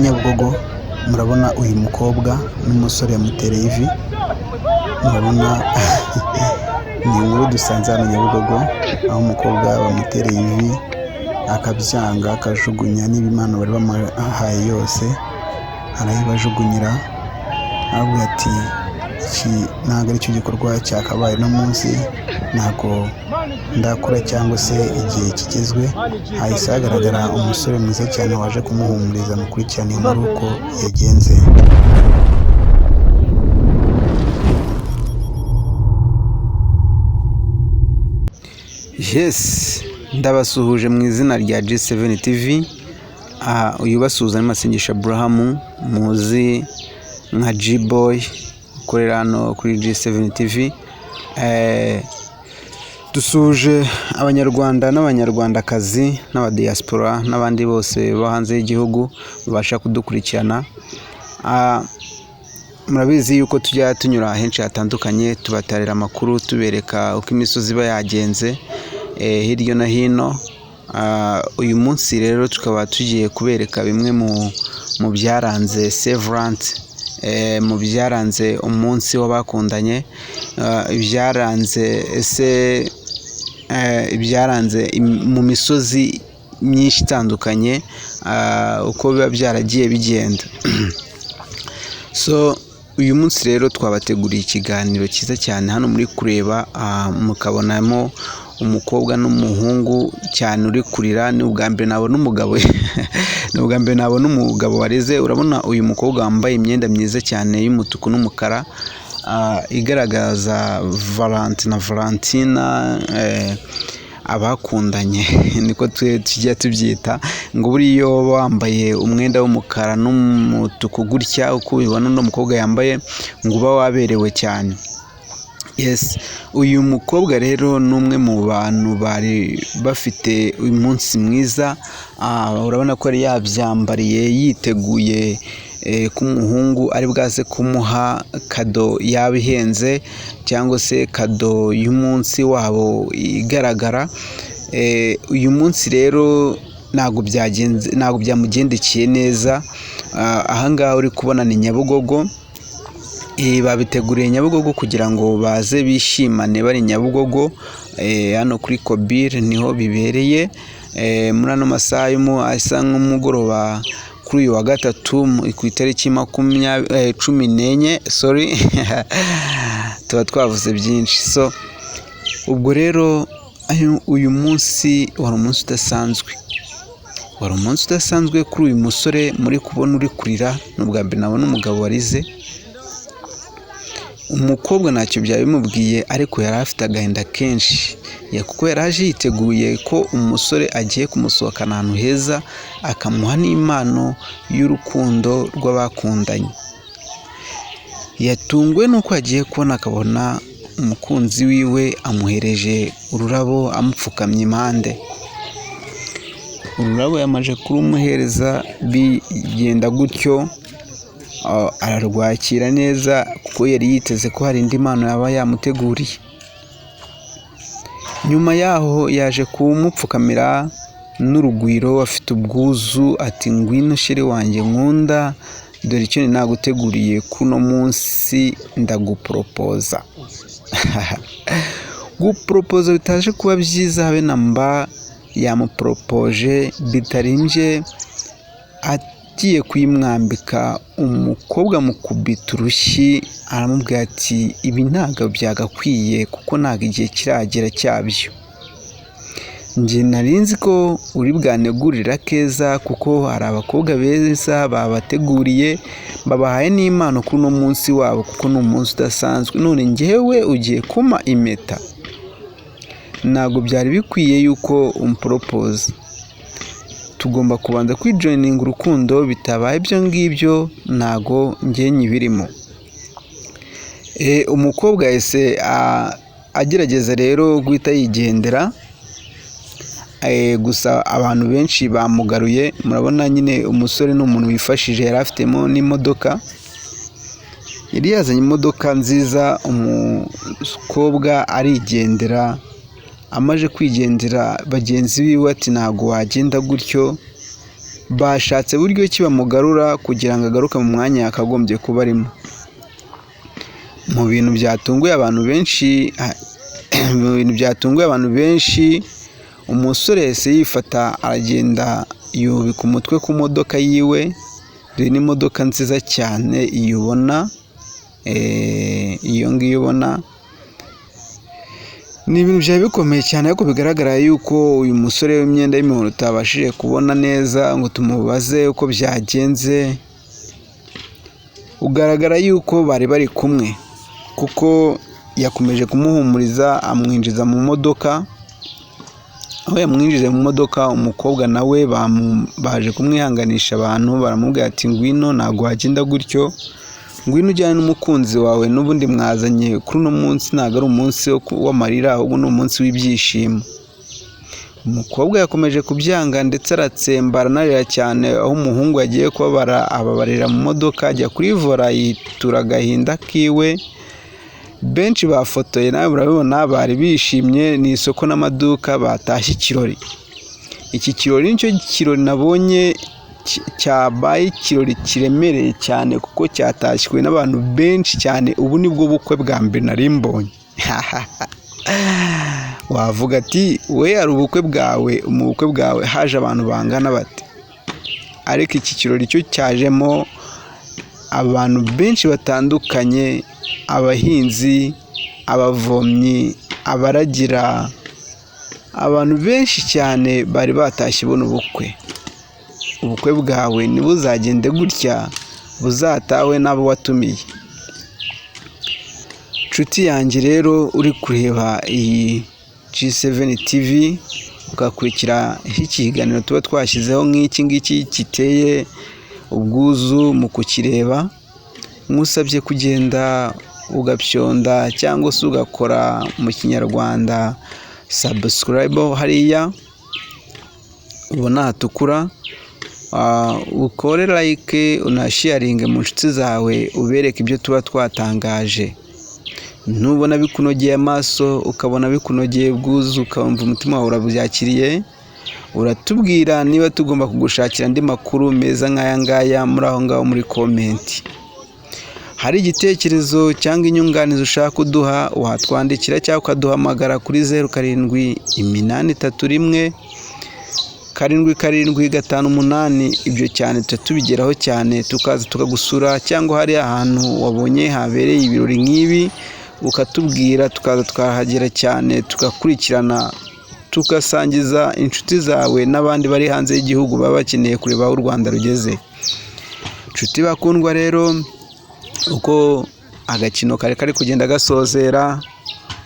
Nyabugogo. Murabona uyu mukobwa n'umusore yamutereye ivi. Murabona ni inkuru dusanze hano Nyabugogo, aho umukobwa bamutereye ivi akabyanga, akajugunya n'ibimano bari bamuhaye yose arayibajugunyira, aravuga ati iki ntabwo aricyo gikorwa cyakabaye uno munsi, ntabwo ndakura cyangwa se igihe kigezwe. Hahise hagaragara umusore mwiza cyane waje kumuhumuriza. Mukurikirane inkuru uko yagenze. Yes, ndabasuhuje mu izina rya G7 TV. Aha uyu ubasuhuza ni Masengesho Abraham, muzi nka G-Boy ukorera hano kuri G7 TV. Dusuhuje abanyarwanda n'abanyarwandakazi n'abadiaspora n'abandi bose bo hanze y'igihugu babasha kudukurikirana. Ah, murabizi yuko tujya tunyura henshi hatandukanye tubatarira amakuru, tubereka uko imisozi iba yagenze hirya no hino. Ah, uyu munsi rero tukaba tugiye kubereka bimwe mu byaranze Severance, mu byaranze umunsi w'abakundanye, ibyaranze ese ibyaranze mu misozi myinshi itandukanye, uko biba byaragiye bigenda. So uyu munsi rero twabateguriye ikiganiro cyiza cyane. Hano muri kureba, mukabonamo umukobwa n'umuhungu cyane uri kurira. Ni ubwa mbere nabona umugabo, ni ubwa mbere nabona umugabo wareze. Urabona uyu mukobwa wambaye imyenda myiza cyane y'umutuku n'umukara, igaragaza Valentine na Valentina, abakundanye niko tujya tubyita, ngo buriya iyo wambaye umwenda w'umukara n'umutuku gutya uko ubibona uno mukobwa yambaye, ngo uba waberewe cyane. Yes, uyu mukobwa rero ni umwe mu bantu bari bafite umunsi mwiza. Urabona ko yari yabyambariye yiteguye ko umuhungu ari bwaze kumuha kado yaba ihenze cyangwa se kado y'umunsi wabo igaragara. Uyu munsi rero ntabwo byagenze, ntabwo byamugendekeye neza. Ahangaha uri kubona ni Nyabugogo. Babiteguriye Nyabugogo kugira ngo baze bishimane bari Nyabugogo. Hano kuri Kobire niho bibereye, muri ano masaha asa nk'umugoroba kuri uyu wa gatatu ku itariki 14, sorry tuba twavuze byinshi. So ubwo rero uyu munsi wari umunsi udasanzwe, wari umunsi udasanzwe kuri uyu musore muri kubona uri kurira. Ni ubwa mbere nabona umugabo warize. Umukobwa ntacyo byari bimubwiye, ariko yari afite agahinda kenshi, kuko yari aje yiteguye ko umusore agiye kumusohokana ahantu heza, akamuha n'impano y'urukundo rw'abakundanye. Yatunguwe n'uko agiye kubona akabona umukunzi wiwe amuhereje ururabo, amupfukamye impande. Ururabo yamaze kurumuhereza bigenda gutyo, ararwakira neza kuko yari yiteze ko hari indi mpano yaba yamuteguriye. Nyuma yaho yaje kumupfukamira n'urugwiro, afite ubwuzu, ati ngwino chérie wanjye nkunda, dore icyo naguteguriye kuno munsi, ndaguporopoza. Guporopoza bitaje kuba byiza habe na mba, yamuporopoje bitarimbye agiye kuyimwambika, umukobwa amukubita urushyi, aramubwira ati ibi ntabwo byagakwiye kuko ntabwo igihe kiragera cyabyo. Njye nari nzi ko uri bwanegurira keza kuko hari abakobwa beza babateguriye, babahaye n'impano kuri uno munsi wabo kuko ni umunsi udasanzwe, none njyewe ugiye kumpa impeta. Ntabwo byari bikwiye yuko umporopoza, tugomba kubanza kwijoyininga urukundo, bitabaye ibyo ngibyo ntago njye nyibirimo. Umukobwa yahise agerageza rero guhita yigendera, gusa abantu benshi bamugaruye. Murabona nyine umusore ni umuntu wifashije, yari afitemo n'imodoka, yari yazanye imodoka nziza. Umukobwa arigendera, amaze kwigendera bagenzi biwe ati ntabwo wagenda gutyo, Bashatse buryo ki bamugarura kugira ngo agaruke mu mwanya yakagombye kuba arimo. Mu bintu byatunguye abantu benshi, mu bintu byatunguye abantu benshi, umusore yahise yifata aragenda yubika umutwe ku modoka yiwe. Dore n'imodoka nziza cyane iyo ubona, iyo ngiyo ubona. Ni ibintu byari bikomeye cyane, ariko bigaragara yuko uyu musore w'imyenda y'imihondo tutabashije kubona neza ngo tumubaze uko byagenze, ugaragara yuko bari bari kumwe, kuko yakomeje kumuhumuriza amwinjiza mu modoka. Aho yamwinjije mu modoka, umukobwa nawe baje kumwihanganisha, abantu baramubwira ati ngwino, ntabwo wagenda gutyo, ngwino ujyane n'umukunzi wawe n'ubundi mwazanye kuri uno munsi, ntabwo ari umunsi w'amarira, ahubwo ni umunsi w'ibyishimo. Umukobwa yakomeje kubyanga ndetse aratsemba aranarira cyane, aho umuhungu yagiye kubabara ababarira mu modoka, ajya kuri vola yitura agahinda kiwe. Benshi bafotoye, nawe murabibona, bari bishimye. Ni isoko n'amaduka batashye ikirori. Iki kirori nicyo kirori nabonye cyabaye ikirori kiremereye cyane, kuko cyatashywe n'abantu benshi cyane. Ubu nibwo bukwe bwa mbere nari mbonye. Wavuga ati we hari ubukwe bwawe, mu bukwe bwawe haje abantu bangana bate? Ariko iki kirori cyo cyajemo abantu benshi batandukanye, abahinzi, abavomyi, abaragira, abantu benshi cyane bari batashye buno bukwe. Ubukwe bwawe ntibuzagende gutya, buzatahwe n'abo watumiye. Nshuti yanjye rero uri kureba iyi G7 TV, ugakurikira ikiganiro tuba twashyizeho nk'iki ngiki giteye ubwuzu mu kukireba, nkusabye kugenda ugapyonda cyangwa se ugakora mu kinyarwanda subscribe hariya ubona hatukura, ukore like, unasharinge mu nshuti zawe, ubereke ibyo tuba twatangaje. Nubona bikunogeye amaso, ukabona bikunogeye ubwuzu, ukumva umutima wawe urabyakiriye, uratubwira niba tugomba kugushakira andi makuru meza nk'aya ngaya muri aho ngaho muri comment. Hari igitekerezo cyangwa inyunganizi ushaka kuduha, watwandikira cyangwa ukaduhamagara kuri 0 7 8 3 1 7 7 5 8. Ibyo cyane tuba tubigeraho cyane, tukaza tukagusura, cyangwa hari ahantu wabonye habereye ibirori nk'ibi ukatubwira, tukaza tukahagera cyane, tugakurikirana, tugasangiza inshuti zawe n'abandi bari hanze y'igihugu baba bakeneye kureba aho u Rwanda rugeze. Inshuti bakundwa rero, uko agakino kari kari kugenda gasozera,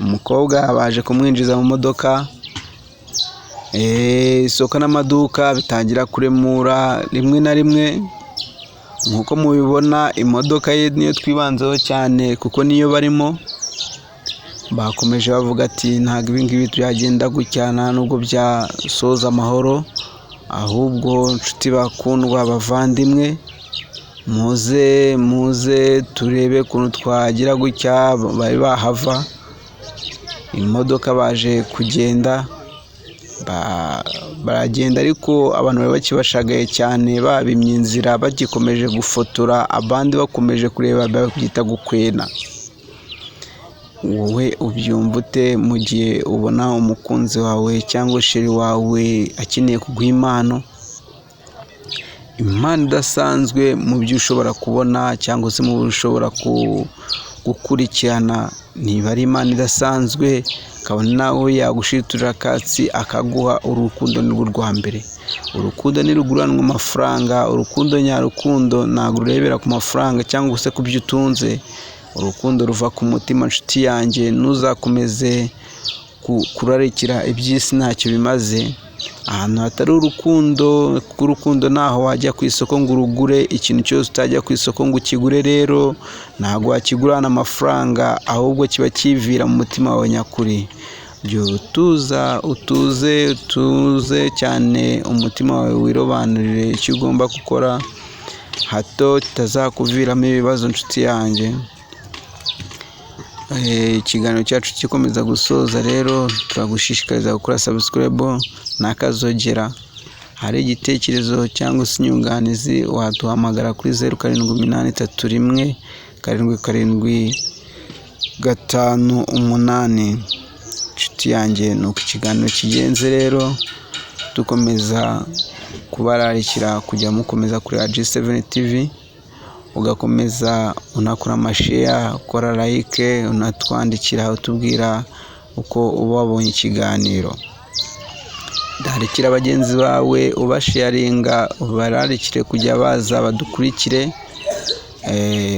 umukobwa baje kumwinjiza mu modoka, isoko n'amaduka bitangira kuremura rimwe na rimwe. Nk'uko mubibona, imodoka ye niyo twibanzeho cyane kuko niyo barimo. Bakomeje bavuga ati ntabwo ibi ngibi byagenda gutya, nta nubwo byasoza amahoro, ahubwo nshuti bakundwa, bavandimwe, muze muze turebe ukuntu twagira gutya bari bahava. Imodoka baje kugenda, baragenda, ariko abantu bari bakibashagaye cyane, babimye inzira, bagikomeje gufotora, abandi bakomeje kureba, babyita gukwena. Wowe ubyumva ute mu gihe ubona umukunzi wawe cyangwa chéri wawe akeneye kuguha impano, impano idasanzwe mu byo ushobora kubona cyangwa se mu byo ushobora gukurikirana? Niba ari impano idasanzwe, kabone nawe yagushiturira akatsi akaguha, urukundo ni rwo rwa mbere. Urukundo ntiruguranwa amafaranga. Urukundo nyarukundo ntabwo rurebera ku mafaranga cyangwa se ku byo utunze. Urukundo ruva ku mutima. Nshuti yanjye, ntuzakomeze kurarikira iby'isi, ntacyo bimaze ahantu hatari urukundo, kuko urukundo ntaho wajya ku isoko ngo urugure. Ikintu cyose utajya ku isoko ngo ukigure rero, ntabwo wakigurana amafaranga, ahubwo kiba kivira mu mutima wawe nyakuri. Jya utuza, utuze, utuze cyane, umutima wawe wirobanurire icyo ugomba gukora, hato kitazakuviramo ibibazo. Nshuti yanjye, ikiganiro cyacu gikomeza gusoza rero, turagushishikariza gukora subscribe n'akazogera. Hari igitekerezo cyangwa se inyunganizi, waduhamagara kuri 0783 177 58. Inshuti yanjye, ni uko ikiganiro kigenze rero, dukomeza kubararikira kujya mukomeza kureba G7 TV, ugakomeza unakora ama share, ukora like, unatwandikira utubwira uko uba wabonye ikiganiro. Rarikira bagenzi bawe, ubasharinga, ubararikire kujya baza badukurikire,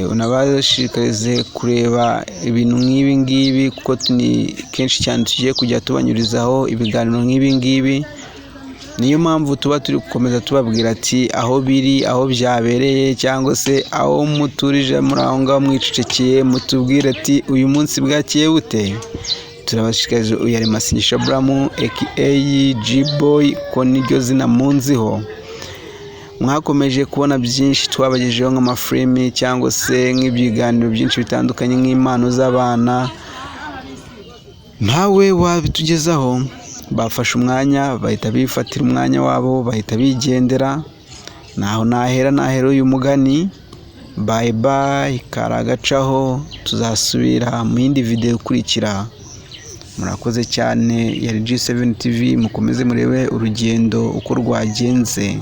unabashishikarize kureba ibintu nk'ibi ngibi, kuko ni kenshi cyane tugiye kujya tubanyurizaho ibiganiro nk'ibi ngibi. Niyo mpamvu tuba turi gukomeza tubabwira ati aho biri, aho byabereye, cyangwa se aho muturije muri aho ngaho mwicecekeye, mutubwire ati uyu munsi bwakeye bute. Turabashishikariza. Uyu ari Masengesho Aburamu aka G-Boy, ko niryo zina munziho. Mwakomeje kubona byinshi twabagejejeho nk'amafilimi cyangwa se nk'ibiganiro byinshi bitandukanye, nk'impano z'abana, ntawe wabitugezaho. Bafashe umwanya, bahita bifatira umwanya wabo, bahita bigendera. Naho nahera uyu mugani. Bye bye, karagacaho, tuzasubira mu yindi video ikurikira. Murakoze cyane, yari G7 TV, mukomeze murebe urugendo uko rwagenze.